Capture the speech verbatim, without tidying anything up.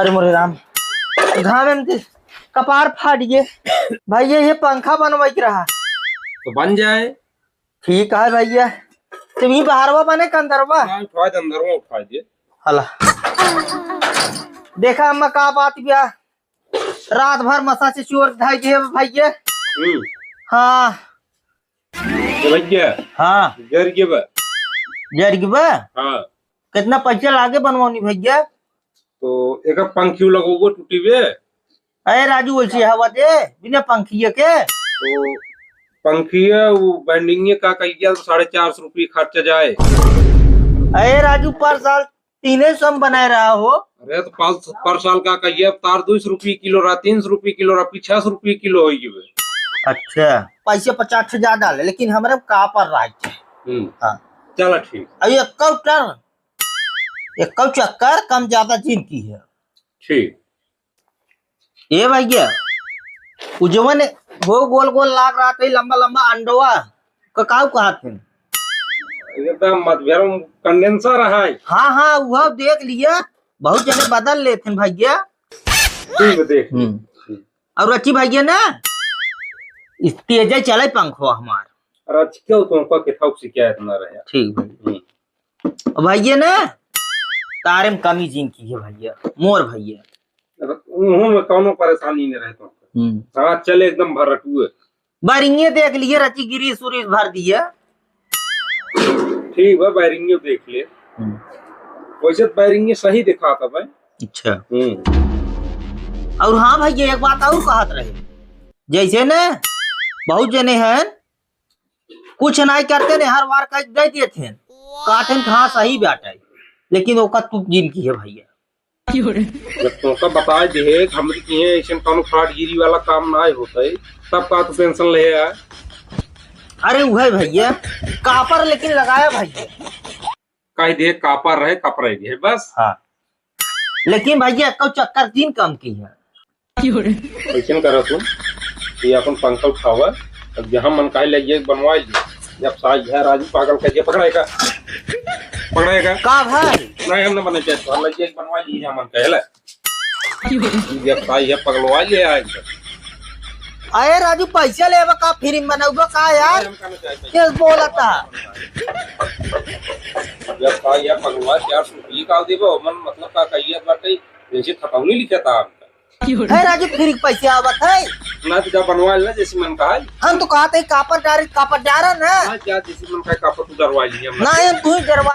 अरे मोरे राम, घामे में दे-, कपार फाट गए। भैया, ये पंखा बनवाई के रहा। तो बन जाए। ठीक है भैया, तुम ही बाहरवा बने के अंदरवा? हाँ, उठा दे, अंदरवा उठा दे। हला। देखा अम्मा का बात बिया, रात भर मसा से चोर धाई के भैया। हम्म। हाँ। ए भैया। हाँ। जर के बा। जर के बा? हाँ। कितना पैसा लागे बनवानी भैया? तो एक पंखी लगोगो टूटी बे। अरे राजू, वैसे हवा दे, बिना पंखिए के। तो पंखिए, वो बैंडिंगे का कहिया, साढ़े चार सौ रुपये खर्चा जाए। अरे राजू, पर साल तीने सौ में बनाए रहा हो। अरे तो पाँच, पर साल का कहिए, तार दो सौ रुपये किलो रहा, तीन सौ रुपये किलो रहा, फिर छह सौ रुपये किलो हो गए। अच्छा। पैसे पचास से ज्यादा ले, लेकिन हमरे कापर रहा है। हम्म। हाँ। चला ठीक। अब ये कब टर्न एक चक्कर कम ज्यादा जिन किहे। ठीक। ए भैया, उ जवन हो गोल गोल लाग रहा है, लंबा लंबा अंडवा, का काऊ कहत हैं? एकदम मत भेरो, कंडेंसर है। हाँ, हाँ, वह देख लिया, बहुत जने बदल लेत हैं भैया। ठीक है, देख। हम्म। और अच्छी भैया ना, इस तेजे चले पंखो हमार। अरे अच्छी क्यों तुमको के थौक शिकायत ना रहे। ठीक भाई। हम्म। भैया ना, तारे में कमी जिन किहे भैया, मोर भैया। उन्हों में कौनो परेशानी नहीं रहे तो। हम्म। हाँ, चले एकदम भरटुए। बैरिंगे देख लिए, रची गिरी सुरी भर दिए। ठीक बा, बैरिंगे देख ले। हम्म। वैसे तो बैरिंगे सही दिखाता भाई। अच्छा। हम्म। और हाँ भैया, एक बात और कहत रहे, जैसे न बहुत जने हैं, कुछ नाई करते ने, हर बार कह दे देते हैं, कहते हैं, "हाँ, सही बात है," लेकिन ओकर तू जिन किहे भैया। जब तुमका बता दे कि हमरे किहे ऐसे कौनो फ्रॉडगिरी वाला काम ना होता है, तब का तू टेंशन ले आ? अरे उहे भैया, कापर लेकिन लगाया भैया। कह दे कापर रहे, कपड़े के बस। हाँ। लेकिन भैया, एको चक्कर तीन काम की है। कैसन करत हो? ये अपन पंखा उठावा, अब जहाँ मन काहे लग जाए बनवा ली। जब साई है राजू पागल कर दिया, पकड़ेगा, पकड़ेगा। का भाई? नहीं, हम ना बने चाहे, तो लग जाए बनवा ली, जहाँ मन काहे ला। जब साई है पगलवा लिया एकदम। अरे राजू, पैसा लेबा का, फ्री में बनौबा का यार? नहीं, हम कहना चाहते हैं। के बोलता? जब साई है पगलवा, चार सौ रुपये का देबो, मन मतलब का कहिए बाटे, जैसे खतौनी लिखा था हमका। है राजू, फिर पैसे आवत है। ना तो जा बनवा लेना, जैसे मन का है। हम तो कहते हैं कापर डारे, कापर डारा ना। ना, जा जैसे मन का है, कापर तू डरवा लिया, हम ना। ना, हम तू ही डरवा।